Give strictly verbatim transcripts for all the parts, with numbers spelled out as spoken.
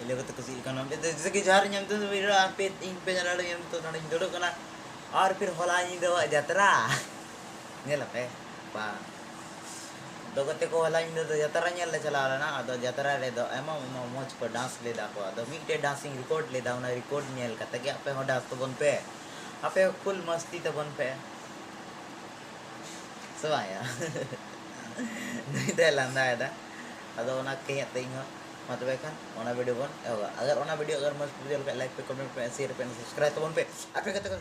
ᱤᱧ ᱞᱟᱹᱭ ᱠᱟᱛᱮ ᱠᱩᱥᱤᱜ ᱠᱟᱱᱟ᱾ ᱡᱮᱭᱥᱮ ᱠᱤ ᱡᱚᱦᱟᱨ ᱧᱟᱢ ᱛᱮ ᱵᱤᱨᱟ ᱟᱯᱮ ᱤᱧ ᱯᱮ ᱧᱮᱞ ᱫᱟᱲᱮᱭᱟᱜ ᱧᱟᱢ ᱛᱚ ᱱᱚᱰᱮᱧ ᱫᱩᱲᱩᱵ ᱠᱟᱱᱟ᱾ ᱟᱨ ᱯᱷᱤᱨ ᱦᱚᱞᱟ ᱧᱤᱫᱟᱹᱣᱟᱜ ᱡᱟᱛᱨᱟ ᱧᱮᱞ ᱟᱯᱮ ᱵᱟᱝ? ᱫᱚ ᱜᱟᱛᱮ ᱠᱚ, ᱦᱚᱞᱟ ᱧᱤᱫᱟᱹ ᱫᱚ ᱡᱟᱛᱨᱟ ᱧᱮᱞ ᱞᱮ ᱪᱟᱞᱟᱣ ᱞᱮᱱᱟ᱾ ᱟᱫᱚ ᱡᱟᱛᱨᱟ ᱨᱮᱫᱚ ᱟᱭᱢᱟ ᱟᱭᱢᱟ ᱢᱚᱡᱽ ᱠᱚ ᱰᱟᱱᱥ ᱞᱮᱫᱟ ᱠᱚ᱾ ᱟᱫᱚ ᱢᱤᱫᱴᱮᱡ ᱰᱟᱱᱥ ᱤᱧ ᱨᱮᱠᱚᱨᱰ ᱞᱮᱫᱟ, ᱚᱱᱟ ᱨᱮᱠᱚᱨᱰ ᱧᱮᱞ ᱠᱟᱛᱮ ᱜᱮ ᱟᱯᱮ ᱦᱚᱸ ᱰᱟᱱᱥ ᱛᱟᱵᱚᱱ ᱯᱮ᱾ ᱟᱯᱮ ᱦᱚᱸ ᱯᱷᱩᱞ ᱢᱟᱥᱛᱤ ᱛᱟᱵᱚᱱ ᱯᱮ᱾ ᱥᱮ ᱵᱟᱝ ᱭᱟ? ᱱᱩᱭ ᱫᱚᱭ ᱞᱟᱸᱫᱟᱭᱮᱫᱟ᱾ ᱟᱫᱚ ᱚᱱᱟ ᱠᱟᱹᱧᱟᱜ ᱛᱮ ᱤᱧ ᱦᱚᱸ᱾ ᱢᱟ ᱛᱚᱵᱮ ᱠᱷᱟᱱ ᱚᱱᱟ ᱵᱷᱤᱰᱤᱭᱳ ᱵᱚᱱ ᱮᱦᱚᱵᱟ᱾ ᱟᱜᱟᱨ ᱚᱱᱟ ᱵᱷᱤᱰᱤᱭᱳ ᱟᱜᱟᱨ ᱢᱚᱡᱽ ᱵᱩᱡᱷᱟᱹᱣ ᱞᱮᱠᱷᱟᱱ ᱞᱟᱭᱤᱠ ᱯᱮ, ᱠᱚᱢᱮᱱᱴ ᱯᱮ, ᱥᱮᱭᱟᱨ ᱯᱮ, ᱥᱟᱵᱥᱠᱨᱟᱭᱤᱵ ᱛᱟᱵᱚᱱ ᱯᱮ᱾ ᱟᱯᱮ ᱜᱟᱛᱮ ᱠᱚ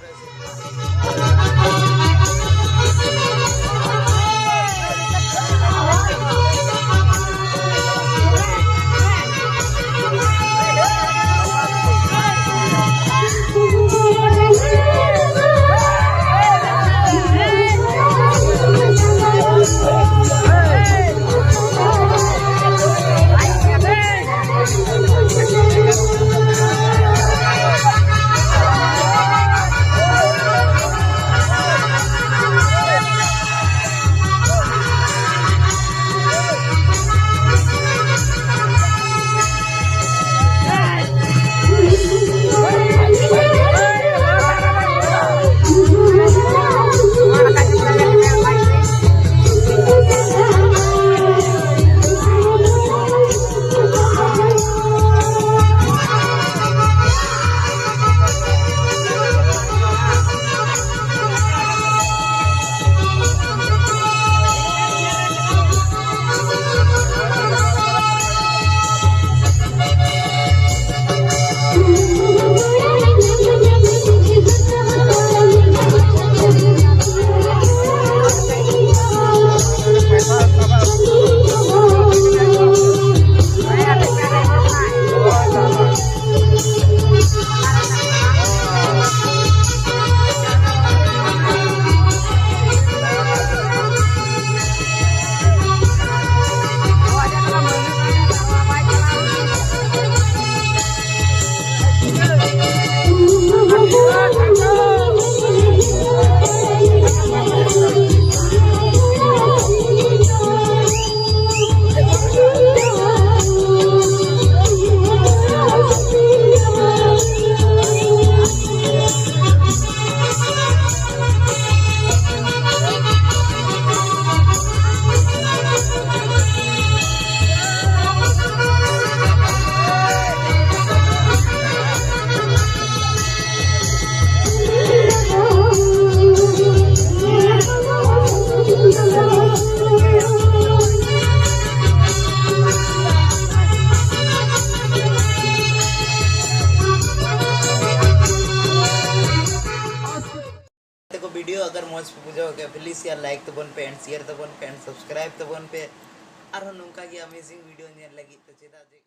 ᱵᱷᱤᱰᱤᱭᱳ ᱟᱜᱟᱨ ᱢᱚᱡᱽ ᱯᱮ ᱵᱩᱡᱷᱟᱹᱣ ᱠᱮᱫᱟ, ᱯᱞᱤᱡᱽ ᱭᱟᱨ ᱞᱟᱭᱤᱠ ᱛᱟᱵᱚᱱ ᱯᱮ, ᱮᱱᱰ ᱥᱮᱭᱟᱨ ᱛᱟᱵᱚᱱ ᱯᱮ, ᱮᱱᱰ ᱥᱟᱵᱥᱠᱨᱟᱭᱤᱵ ᱛᱟᱵᱚᱱ ᱯᱮ᱾ ᱟᱨᱦᱚᱸ ᱱᱚᱝᱠᱟ ᱜᱮ ᱟᱢᱮᱡᱤᱝ ᱵᱷᱤᱰᱤᱭᱳ ᱧᱮᱞ ᱞᱟᱹᱜᱤᱫ ᱛᱮ ᱪᱮᱫᱟᱜ ᱡᱮ